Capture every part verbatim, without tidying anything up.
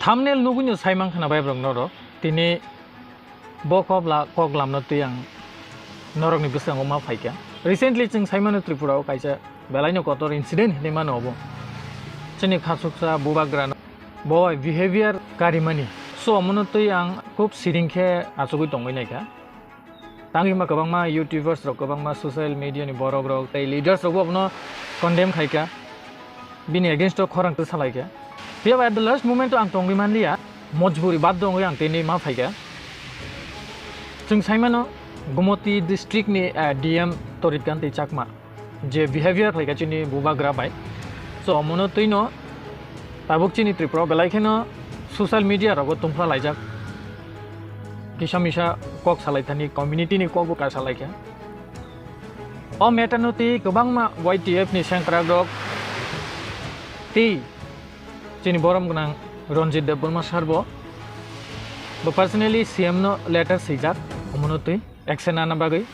Thumbnail nugwino sai mankha na bai borok norok. Tini bo kok la-, kok lamno twi ang norokni bwskango ma phaikha. Recently chwng saimano Tripura o kaisa belaino kotor incident hinwi mano obo. Chini khasuksa bubagrano bo behavior karimani. So omono twi ang khub siring khe achugwi tongwi naikha. Tangwi ma kwbangma YouTubers rok, kwbangma social media ni borok rok tei leaders rok bo abono condemn khaikha, bini against o khorang twi salaikha. Phiya ba at the last moment o ang tongwi manliya, mojburi baddo wngwi ang tini ma phaikha. Chwng saimano Gumoti district ni, eh, D M Torit Kanti Chakma je behavior khlaikha chini bubagra bai. So omono twino tabuk chini Tripura belai kheno social media rogo tungphla laijak. Kisa misa kok salai thani community ni kok bo ka salai kha. O matter no twi kwbangma Y T F ni sengkrak rok tei chini borom gwnang Ranjit Debbarma sir bo, bo personally C M no letter swijak omono twi action nana bagwi.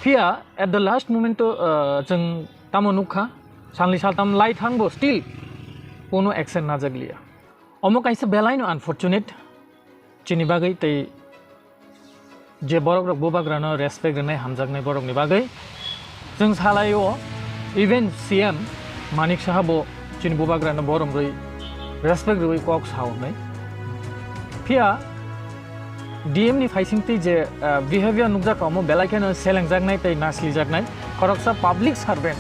Phiya at the last moment o, uh, chwng tamo nukha, salni saltam lai thangbo still kono action najakliya. Omo kaisa belaino unfortunate chini bagwi tei je borok rok bubagrano respect rwnai hamjaknai borokni bagwi chwng salaio, even C M Manik Saha bo chini bubagrano borom rwi respect rwi kok sa hwnwi. Phiya D M ni phaisingtwi je, ah, behavior nukjakha omo belai kheno selengjaknai tei naslijaknai khoroksa public servant,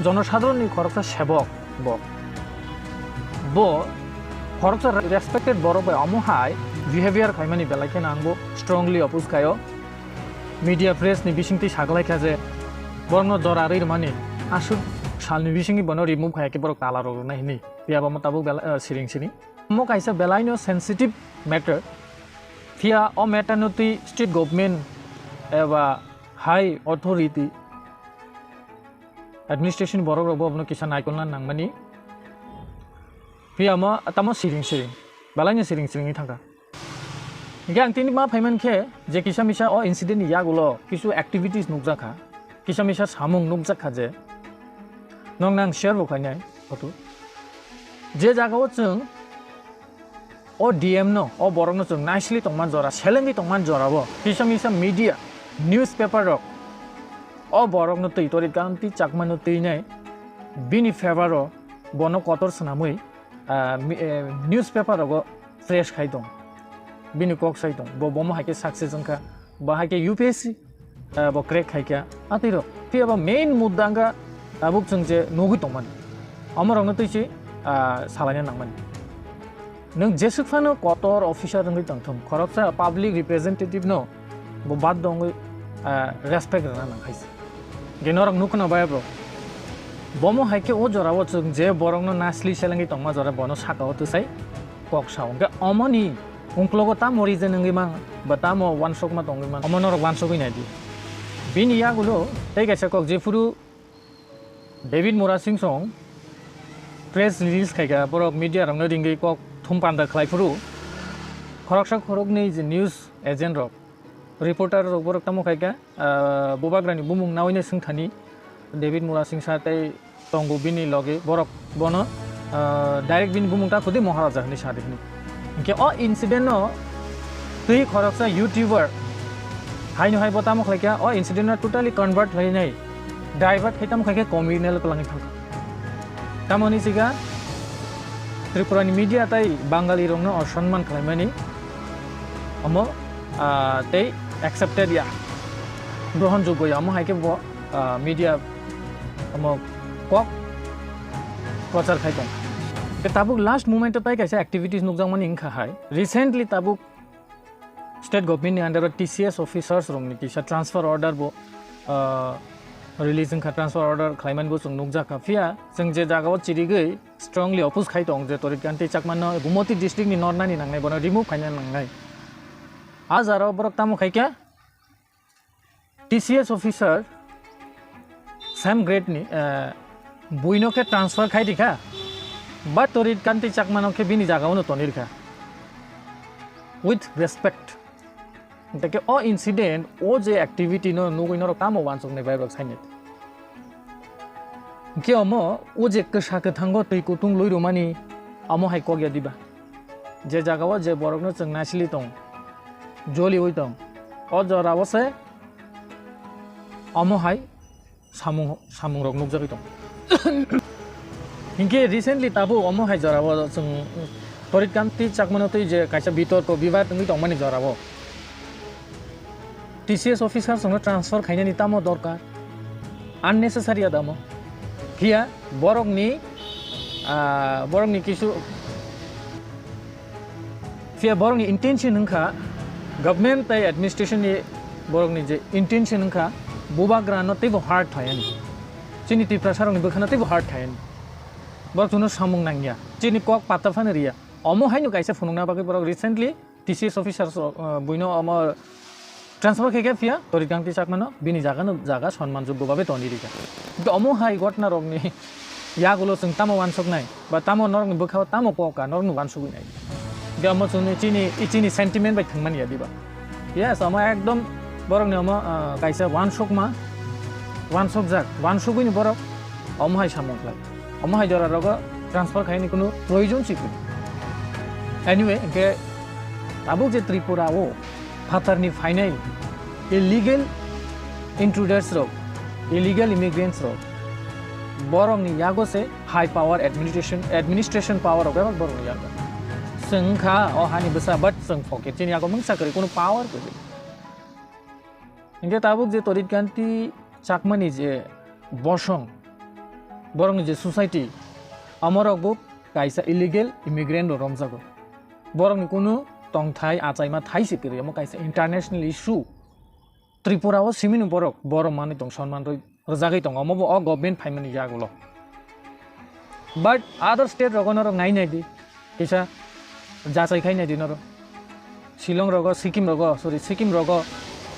jonosadharonni khoroksa sebok bo. Bo khoroksa respected borok bai omo hai behavior khaimani belai kheno ang bo strongly oppose khaio. Media press ni bisingtwi saklai kha je borokno jora rwi rwmani aswk salni bisingtwi bono remove khaiya khe borok tala rok rwnai hwnwi. Phiya bo omo tabuk belai, ah, siring sini. Omo kaisa belaino sensitive matter. Phiya o matter no twi state government eba high authority administration borok rok bo abono kisa naikolna nangmani. Phiya omo tamo siring siring, belaino siring siring wngwi thangkha. Hingke ang tini ma phaiman khe je kisa misa o incident ni yagulo kisu activities nukjakha, kisa misa samung nukjakha je nokno ang share bo khainai photo. Je jagao chwng o D M no, o borokno chwng naisli tongman jora, selengwi tongman jorao kisa misa media, newspaper rok o borokno twi Torit Kanti Chakmano twinai bini favor o bono kotor swnamwi, ah, mi-, eh, newspaper rogo press khai tong, bini kok sai tong, bo bomo hai khe success wngkha, bo hai khe U P S C, ah, bo crack khai kha, atwi rok. Phiya ba main mudda wngkha tabuk chwng je nugwi tongmani, omo rokno twi se, ah, salaina nangmani. Nwng jeswk phano kotor officer wngwi tongthung, khoroksa public representative no bo baddo wngwi, ah, respect rwna nang hai se. Hingke norok nukno bai bro. Bomo hai khe o jorao chwng je borokno nasli selengwi tongma jora bono sakao twsai kok sao. Hingke omoni ungklogo tamo reason wngwi mang ba tamo wansukma tongwi mang, omo norok wansugwi naidi. Bini yagulo tei kaisa kok jephuru David Murasing song press release khaikha, borok media rokno ringwi kok thum panda khlai phuru khoroksa khoroknwi je news agent rok, reporter rok borok tamo khaikha, ah, bubagrani bumung nawi nai swngthani David Murasing sa tei tongo bini logi borok bono, ah, direct bini bumung ta khudi Maharaja hinwi sa di hinwi. Hingke o incident no twi khoroksa YouTuber haino hai bo tamo khlaikha, o incident no totally convert khlainai, divert khai tamo khaikhe communal kwlangwi thangkha. Tamoni siga Tripura ni media tai Bangali rokno osonman khlaimani omo, ah, tei accepted ya, grohon joggo ya, omo hai khe bo, ah, media omo kok prochar khai tong. Tei tabuk last moment o tai kaisa activities nukjakmani wngkha hai. Recently tabuk state government ni under o T C S officers rokni kisa transfer order bo, ah, release wngkha, transfer order khlaimani bo chwng nukjakha. Phiya chwng je jagao chirigwi strongly oppose khai tong je Torit Kanti Chakmano Gumoti district ni nornani nangnai, bono remove khaina nangnai. A jaro borok tamo khai khe T C S officer same grade ni, eh, buino khe transfer khai rikha, ba Torit Kanti Chakmano khe bini jagao no toni rikha. With respect. Hingke o incident, o je activity no nugwi norok tamo wansuknai bai rok sainai. Hingke omo o je kwsa kwthango twi kutung lui rwmani amo hai kok ya diba? je jagao je borokno chwng naisili tong, joliwi tong, o jorao se omo hai samung, samungrok nukjagwi tong. Hinkhe recently tabuk omo hai jorao chwng Torit Kanti Chakmano twi je kaisa bitorko bibad wngwi tongmani jorao T C S officer songno transfer khainani tamo dorkar? Unnecessary adamo. Phiya borokni, ah, borokni kisu, phiya borokni intention wngkha, government tei administration ni borokni je intention wngkha, bubagrano teibo hurt thayani. Chini Tiprasa rokni bwkhano teibo hurt thayani. Borok chwngno samung nangya. Chini kok pata phano riya. Omo haino kaisa phunukna bagwi borok recently T C S officer so, uh, buino omo transfer khe khe phiya Torit Kanti Chakmano bini jaga no jaga sonman joggo babe toni rikha. Kintu omo hai ghotna rokni yagulo chwng tamo wansuknai ba tamo norokni bwkhao tamo kokha norokni wansugwi nai. Kintu omo chwngni chini, chini sentiment bai thwngmani ya diba. Yes, omo ekdom borokni omo, uh, kaisa wansukma, wansukjak, wansugwini borok omo hai samung khlai. Omo hai jora rogo transfer khaini kunu proyojon si kwrwi. Anyway, hwnkhe tabuk je Tripura o phatarni phainai illegal intruders rok, illegal immigrants rok, borokni yago se high power administration, administration power rok bebak borokni yago. Chwng kha o hani bwsa, but chwng pocket chini yago mungsa kwrwi, kunu power kwrwi. Hwnkhe tabuk je Torit Kanti Chakmani je bosong, borokni je society, amorok bo kaisa illegal immigrant rok romjago. Borokni kunu tongthai achaima thai se kwrwi, omo kaisa international issue. Tripura o simino borok, borok manwi tong, sonman rwi rwjagwi tongo, omo bo o government phaimani yagulo. But other state rogo norok nai nai di, kisa jachai khai nai di norok. Shillong rogo, Sikkim rogo, sorry, Sikkim rogo,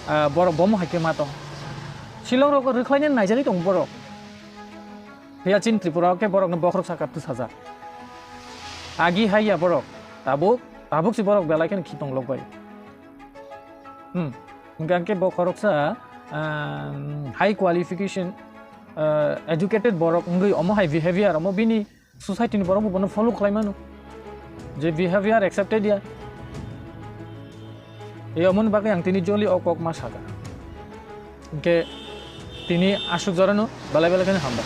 ah, borok bomo hai khe ma tong. Shillong rogo rwkhlainani naijagwi tongo borok. Phiya chini Tripura o khe borokno bokhorok saka tus hajar. Agi hai ya borok, tabuk, tabuk si borok belai kheno khitong lok bai. Hmm. Hingke angke bo khoroksa, um, high qualification, uh, educated borok wngwi omo hai behavior, omo bini society ni borok bo bono follow khlai mano. Je behavior accepted ya. E omoni bagwi ang tini joli o kok ma saka. Hingke tini aswk jorano belai belai kheno hambai.